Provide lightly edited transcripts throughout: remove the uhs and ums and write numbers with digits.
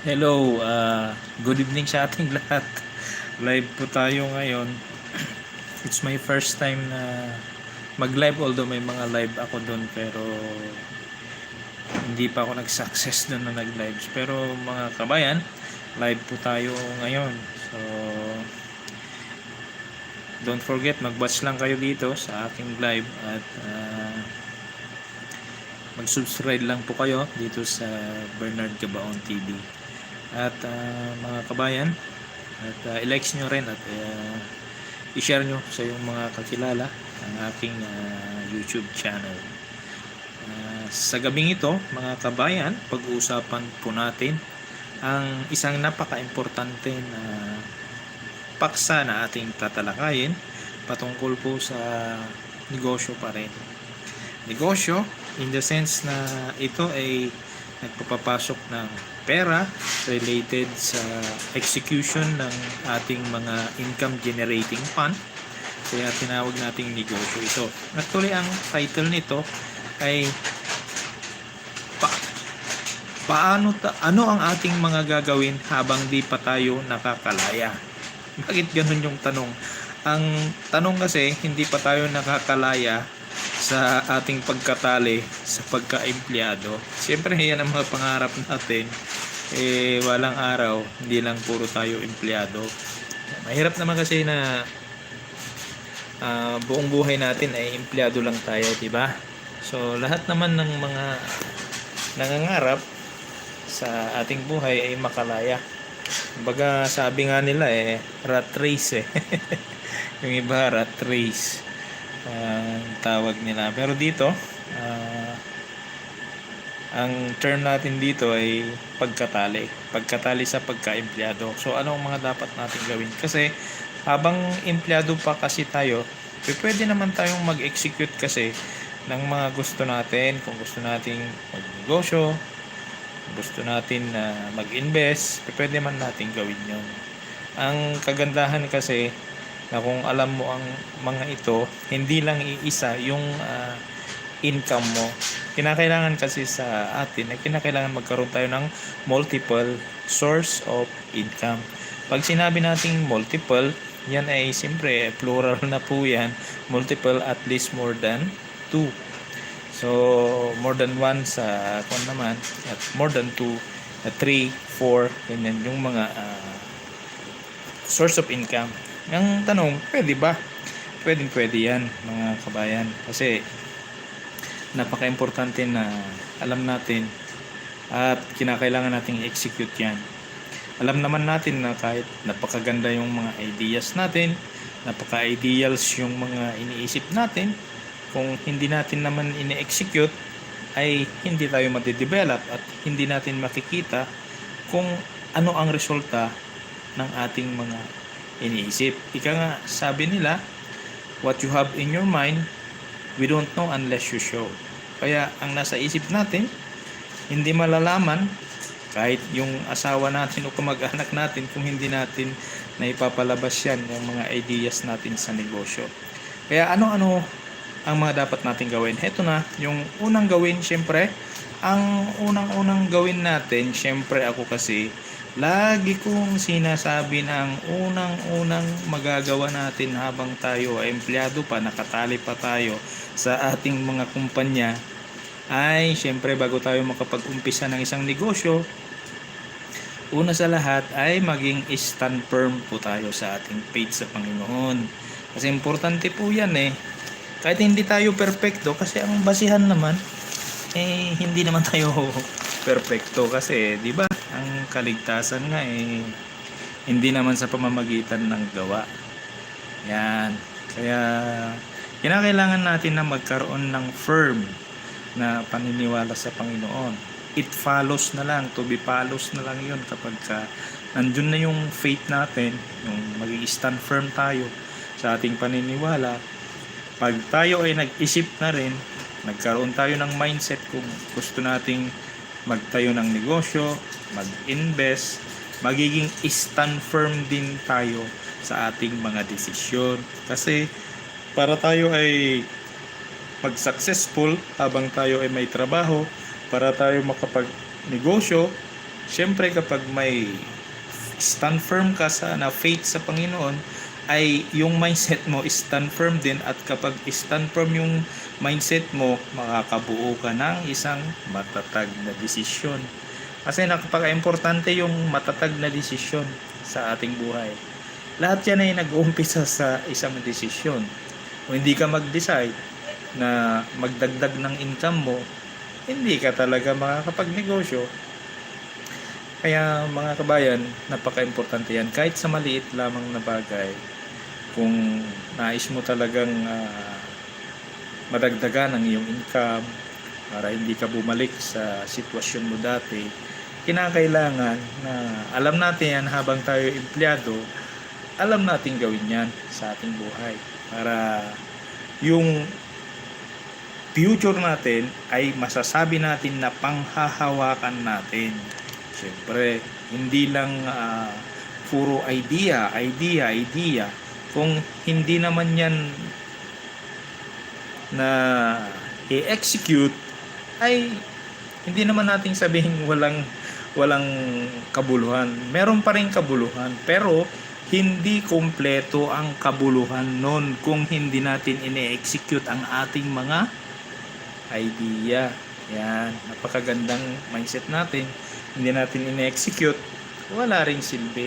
Hello, good evening sa ating lahat. Live po tayo ngayon. It's my first time na mag-live, although may mga live ako doon, pero hindi pa ako nag-success doon na nag-live. Pero mga kabayan, live po tayo ngayon. So, don't forget, mag-watch lang kayo dito sa aking live at mag-subscribe lang po kayo dito sa Bernard Gabaon TV. At mga kabayan, at i-likes nyo rin at i-share nyo sa yung mga kakilala ang aking YouTube channel. Sa gabing ito, mga kabayan, pag-uusapan po natin ang isang napaka-importante na paksa na ating tatalakayin patungkol po sa negosyo pa rin. Negosyo in the sense na ito ay nagpapapasok ng pera related sa execution ng ating mga income generating fund, kaya tinawag nating negosyo ito. Actually, ang title nito ay ano ang ating mga gagawin habang di pa tayo nakakalaya. Bakit ganun yung tanong? Ang tanong kasi, hindi pa tayo nakakalaya sa ating pagkatali sa pagka-empleyado. Siyempre, yan ang mga pangarap natin. Walang araw, hindi lang puro tayo empleyado. Mahirap naman kasi na buong buhay natin ay empleyado lang tayo, di ba? So, lahat naman ng mga nangangarap sa ating buhay ay makalaya. Kumbaga, sabi nga nila rat race yung iba rat race tawag nila. Pero dito, ang term natin dito ay pagkatali sa pagka-empleyado. So ano ang mga dapat natin gawin? Kasi habang empleyado pa kasi tayo, pwede naman tayong mag-execute kasi ng mga gusto natin. Kung gusto nating magnegosyo, gusto natin mag-invest, pwede man natin gawin yon. Ang kagandahan kasi na kung alam mo ang mga ito, hindi lang iisa yung income mo. Kinakailangan kasi sa atin, kinakailangan magkaroon tayo ng multiple source of income. Pag sinabi nating multiple, yan ay siyempre plural na po yan. Multiple, at least more than 2. So, more than 1 sa kung naman, at more than 2, 3, 4, ganyan yung mga source of income. Ang tanong, pwede ba? Pwede yan, mga kabayan. Kasi napaka-importante na alam natin at kinakailangan nating i-execute yan. Alam naman natin na kahit napakaganda yung mga ideas natin, napaka-ideals yung mga iniisip natin, kung hindi natin naman ini-execute, ay hindi tayo madidevelop at hindi natin makikita kung ano ang resulta ng ating mga iniisip. Ika nga, sabi nila, what you have in your mind, we don't know unless you show. Kaya ang nasa isip natin, hindi malalaman kahit yung asawa natin o kamag-anak natin kung hindi natin na ipapalabas yan yung mga ideas natin sa negosyo. Kaya ano-ano ang mga dapat natin gawin? Heto na, yung unang gawin, syempre, ang unang-unang gawin natin, syempre ako kasi, lagi kong sinasabi na ang unang-unang magagawa natin habang tayo ay empleyado pa, nakatali pa tayo sa ating mga kumpanya, ay syempre bago tayo makapag-umpisa ng isang negosyo, una sa lahat ay maging stand firm po tayo sa ating faith sa Panginoon. Kasi importante po yan Kahit hindi tayo perfecto, kasi ang basihan naman, hindi naman tayo perfecto kasi, di ba? Ang kaligtasan nga hindi naman sa pamamagitan ng gawa. Yan. Kaya kinakailangan natin na magkaroon ng firm na paniniwala sa Panginoon. It follows na lang, to be follows na lang yun kapag nandun na yung faith natin, yung mag-i-stand firm tayo sa ating paniniwala. Pag tayo ay nag-isip na rin, nagkaroon tayo ng mindset kung gusto nating magtayo ng negosyo, mag-invest, magiging stand firm din tayo sa ating mga desisyon. Kasi para tayo ay mag-successful habang tayo ay may trabaho, para tayo makapag-negosyo, Siyempre kapag may stand firm ka sa na faith sa Panginoon, ay yung mindset mo stand firm din, at kapag stand firm yung mindset mo, makakabuo ka ng isang matatag na desisyon. Kasi napaka-importante yung matatag na desisyon sa ating buhay. Lahat yan ay nag-uumpisa sa isang desisyon. Kung hindi ka mag-decide na magdagdag ng income mo, hindi ka talaga makakapagnegosyo. Kaya mga kabayan, napaka-importante yan. Kahit sa maliit lamang na bagay, kung nais mo talagang madagdagan ang iyong income para hindi ka bumalik sa sitwasyon mo dati, kinakailangan na alam natin yan habang tayo empleyado, alam natin gawin yan sa ating buhay para yung future natin ay masasabi natin na panghahawakan natin. Siyempre, hindi lang puro idea. Kung hindi naman yan na i-execute, ay hindi naman nating sabihin walang kabuluhan. Meron pa rin kabuluhan, pero hindi kumpleto ang kabuluhan nun kung hindi natin ine-execute ang ating mga idea. Yan, napakagandang mindset natin. Hindi natin ine-execute, wala ring silbi.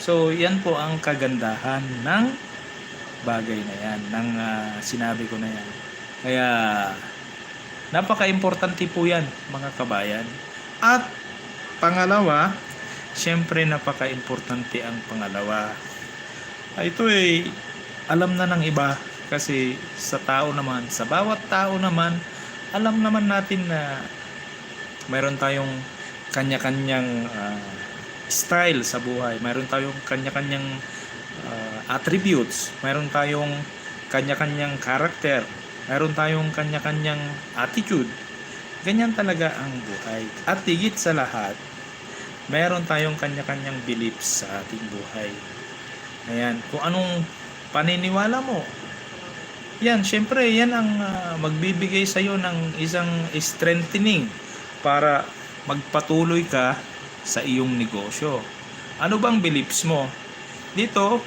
So, yan po ang kagandahan ng bagay na yan, ng sinabi ko na yan. Kaya, napaka-importante po yan, mga kabayan. At, pangalawa, syempre napaka-importante ang pangalawa. Ito ay alam na ng iba, kasi sa tao naman, sa bawat tao naman, alam naman natin na mayroon tayong kanya-kanyang style sa buhay. Mayroon tayong kanya-kanyang attributes. Mayroon tayong kanya-kanyang character. Mayroon tayong kanya-kanyang attitude. Ganyan talaga ang buhay. At higit sa lahat, mayroon tayong kanya-kanyang beliefs sa ating buhay. Ayan, kung anong paniniwala mo, yan, syempre, yan ang magbibigay sa iyo ng isang strengthening para magpatuloy ka sa iyong negosyo. Ano bang beliefs mo? Dito,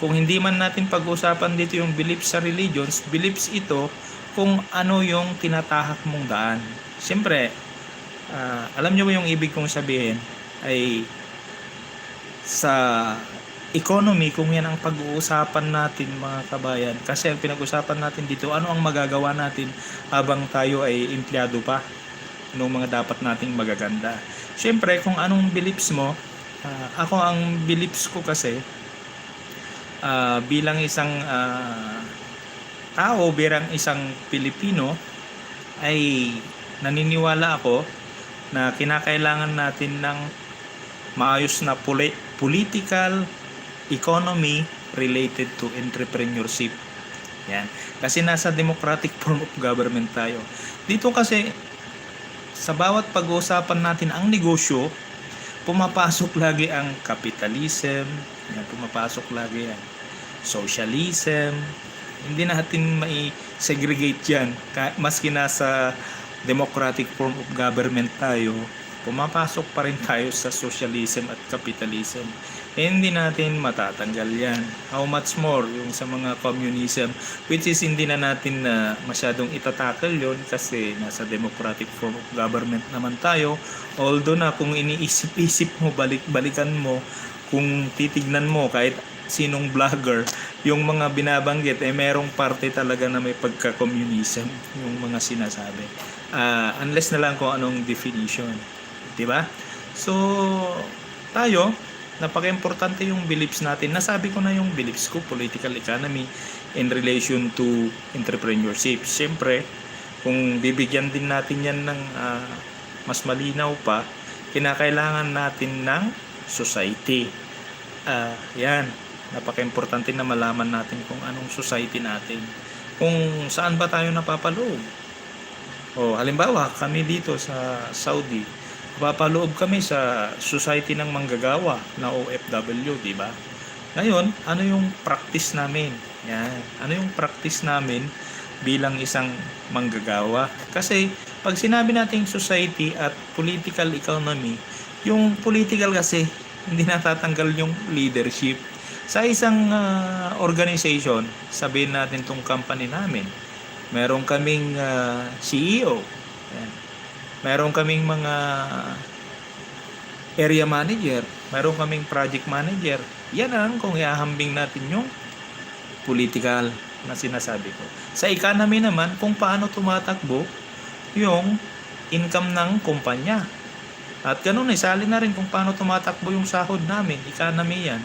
kung hindi man natin pag-usapan dito yung beliefs sa religions, beliefs ito kung ano yung tinatahak mong daan. Syempre, alam nyo ba yung ibig kong sabihin ay sa economy, kung yan ang pag-uusapan natin mga kabayan, kasi ang pinag-usapan natin dito, ano ang magagawa natin habang tayo ay empleyado pa, anong mga dapat nating magaganda. Siyempre, kung anong beliefs mo, ako ang beliefs ko kasi bilang isang tao, bilang isang Pilipino, ay naniniwala ako na kinakailangan natin ng maayos na political economy related to entrepreneurship. Yan. Kasi nasa democratic form of government tayo. Dito kasi sa bawat pag-uusapan natin ang negosyo, pumapasok lagi ang capitalism, yan, pumapasok lagi ang socialism. Hindi natin mai-segregate yan. Maski nasa democratic form of government tayo, pumapasok pa rin tayo sa socialism at capitalism. Hindi natin matatanggal yan. How much more yung sa mga communism, which is hindi na natin masyadong itatakal yon kasi nasa democratic form of government naman tayo. Although na kung iniisip-isip mo, balikan mo, kung titignan mo kahit sinong vlogger, yung mga binabanggit ay merong parte talaga na may pagka-communism yung mga sinasabi. Unless na lang kung anong definition. Diba? So, tayo, napaka-importante yung beliefs natin. Nasabi ko na yung beliefs ko, political economy in relation to entrepreneurship. Siyempre, kung bibigyan din natin yan ng mas malinaw pa, kinakailangan natin ng society. Yan, napaka-importante na malaman natin kung anong society natin. Kung saan ba tayo napapaloob. Halimbawa, kami dito sa Saudi, papaloob kami sa society ng manggagawa na OFW, di ba? Ngayon, ano yung practice namin? Yan. Ano yung practice namin bilang isang manggagawa? Kasi pag sinabi nating society at political economy, Yung political kasi, hindi natatanggal yung leadership. Sa isang organization, sabihin natin tong company namin, meron kaming CEO, yan. Meron kaming mga area manager, meron kaming project manager. Yan ang kung ihahambing natin yung political na sinasabi ko. Sa economy naman, kung paano tumatakbo yung income ng kumpanya. At ganun, isali na rin kung paano tumatakbo yung sahod namin. Economy yan.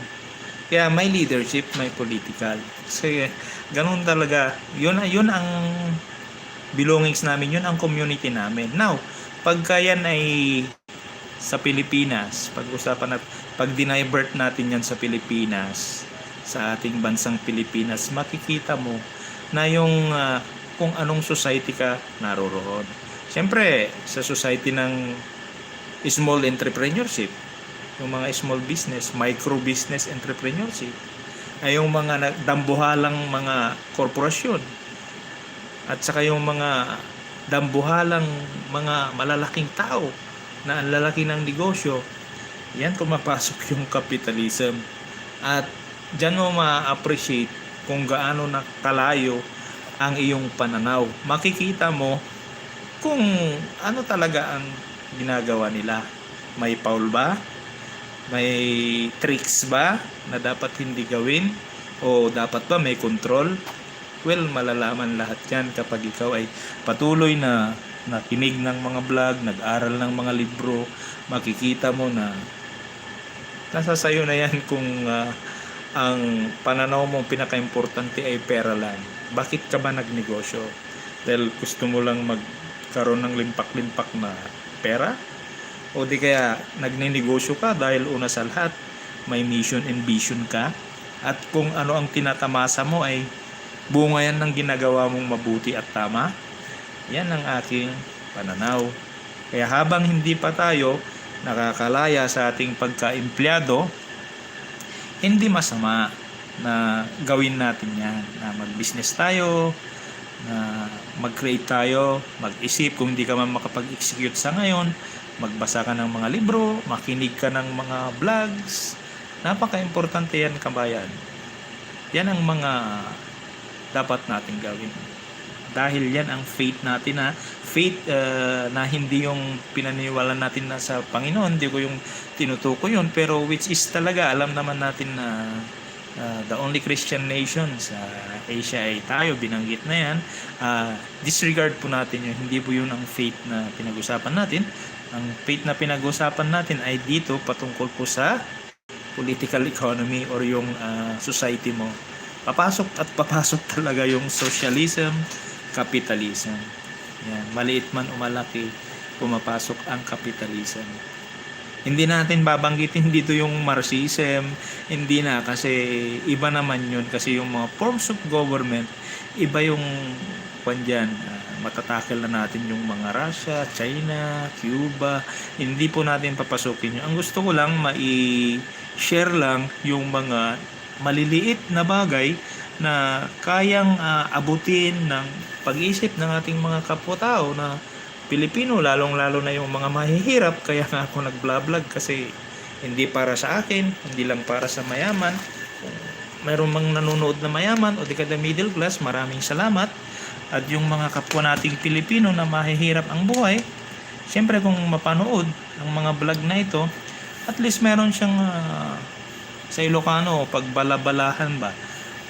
Kaya may leadership, may political. Kasi ganun talaga. Yun ang belongings namin. Yun ang community namin. Now, pagka yan ay sa Pilipinas, pag-usapan natin, pag dinivert natin yan sa Pilipinas, sa ating bansang Pilipinas, makikita mo na yung kung anong society ka naroroon. Siyempre, sa society ng small entrepreneurship, yung mga small business, micro business entrepreneurship, ay yung mga dambuhalang mga korporasyon, at saka yung mga dambuhalang mga malalaking tao na ang lalaki ng negosyo, yan pumapasok yung capitalism. At dyan mo ma-appreciate kung gaano na kalayo ang iyong pananaw. Makikita mo kung ano talaga ang ginagawa nila. May foul ba? May tricks ba na dapat hindi gawin? O dapat ba may control? Well, malalaman lahat yan kapag ikaw ay patuloy na nakinig ng mga vlog, nag-aral ng mga libro. Makikita mo na nasa sayo na yan kung ang pananaw mo pinaka-importante ay pera lang. Bakit ka ba nagnegosyo? Dahil gusto mo lang magkaroon ng limpak-limpak na pera? O di kaya nagninegosyo ka dahil una sa lahat may mission and vision ka? At kung ano ang tinatamasa mo ay bunga yan ng ginagawa mong mabuti at tama? Yan ang aking pananaw. Kaya habang hindi pa tayo nakakalaya sa ating pagka-empleyado, hindi masama na gawin natin yan. Na mag-business tayo, na mag-create tayo, mag-isip. Kung hindi ka man makapag-execute sa ngayon, magbasa ka ng mga libro, makinig ka ng mga vlogs. Napaka-importante yan, kabayan. Yan ang mga dapat natin gawin. Dahil yan ang faith natin, faith na hindi yung pinaniwala natin na sa Panginoon, hindi ko yung tinutuko yun, pero which is talaga alam naman natin na the only Christian nation sa Asia ay tayo, binanggit na yan. Disregard po natin yun, hindi po yun ang faith na pinag-usapan natin. Ang faith na pinag-usapan natin ay dito patungkol po sa political economy or yung society mo. Papasok talaga yung socialism, capitalism. Yan, maliit man o malaki, pumapasok ang capitalism. Hindi natin babanggitin dito yung Marxism, hindi na, kasi iba naman yun, kasi yung mga forms of government, iba yung dyan, matatakil na natin yung mga Russia, China, Cuba, hindi po natin papasukin yun. Ang gusto ko lang share lang yung mga maliliit na bagay na kayang abutin ng pag-iisip ng ating mga kapwa-tao na Pilipino, lalong-lalo na yung mga mahihirap. Kaya nga ako nag-vlog kasi hindi para sa akin, hindi lang para sa mayaman. Kung mayroong mang nanonood na mayaman o di kada middle class, maraming salamat. At yung mga kapwa nating Pilipino na mahihirap ang buhay, siyempre kung mapanood ang mga vlog na ito, at least meron siyang sa Ilocano, pagbalabalahan ba,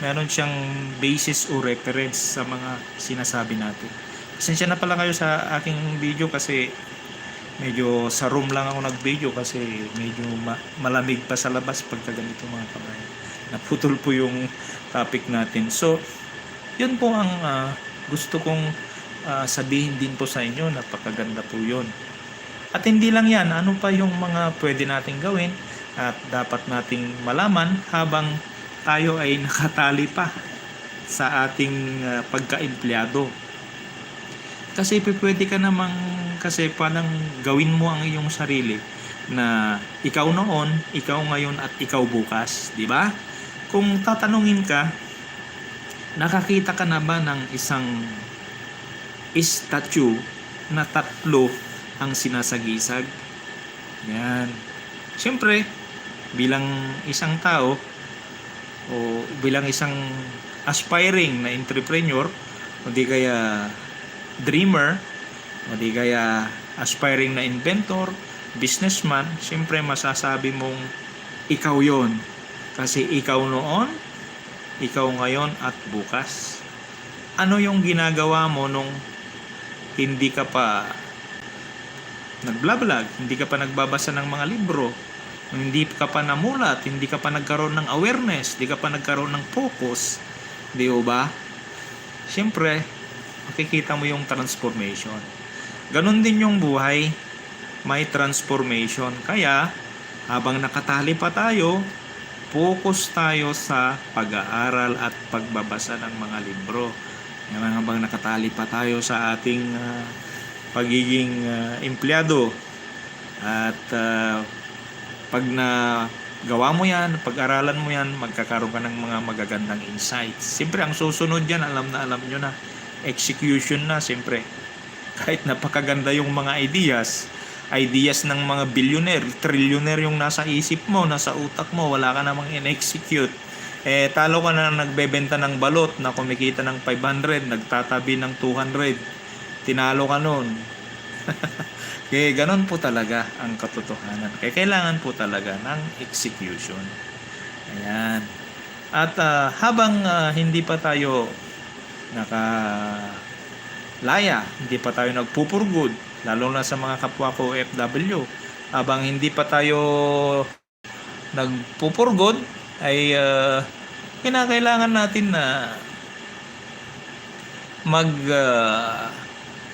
meron siyang basis o reference sa mga sinasabi natin. Pasensya na pala kayo sa aking video kasi medyo sa room lang ako nag-video kasi medyo malamig pa sa labas pagka ganito mga kabayan. Naputol po yung topic natin. So, yun po ang gusto kong sabihin din po sa inyo. Napakaganda po yun. At hindi lang yan, ano pa yung mga pwede nating gawin at dapat nating malaman habang tayo ay nakatali pa sa ating pagka-empleyado. Kasi pwede ka namang, kasi parang gawin mo ang iyong sarili na ikaw noon, ikaw ngayon at ikaw bukas, di ba? Kung tatanungin ka, nakakita ka na ba ng isang statue na tatlo ang sinasagisag? Yan. Siyempre, bilang isang tao o bilang isang aspiring na entrepreneur o di kaya dreamer o di kaya aspiring na inventor, businessman, siyempre masasabi mong ikaw yon. Kasi ikaw noon, ikaw ngayon at bukas. Ano yung ginagawa mo nung hindi ka pa nagblablag, hindi ka pa nagbabasa ng mga libro, hindi ka pa namulat, hindi ka pa nagkaroon ng awareness, hindi ka pa nagkaroon ng focus, di ba? Siyempre, makikita mo yung transformation. Ganon din yung buhay, may transformation. Kaya, habang nakatali pa tayo, focus tayo sa pag-aaral at pagbabasa ng mga libro. Habang nakatali pa tayo sa ating pagiging empleyado at pag na gawa mo yan, pag-aralan mo yan, magkakaroon ka ng mga magagandang insights. Siyempre, ang susunod yan, alam nyo na, execution na, siyempre. Kahit napakaganda yung mga ideas ng mga billionaire, trillionaire yung nasa isip mo, nasa utak mo, wala ka namang in-execute. Talo ka na nagbebenta ng balot na kumikita ng 500, nagtatabi ng 200. Tinalo ka nun. Kaya ganon po talaga ang katotohanan. Kaya kailangan po talaga ng execution. Ayan. At habang hindi pa tayo nakalaya, hindi pa tayo nagpupurgod, lalo na sa mga kapwa ko OFW, habang hindi pa tayo nagpupurgod, ay kinakailangan natin na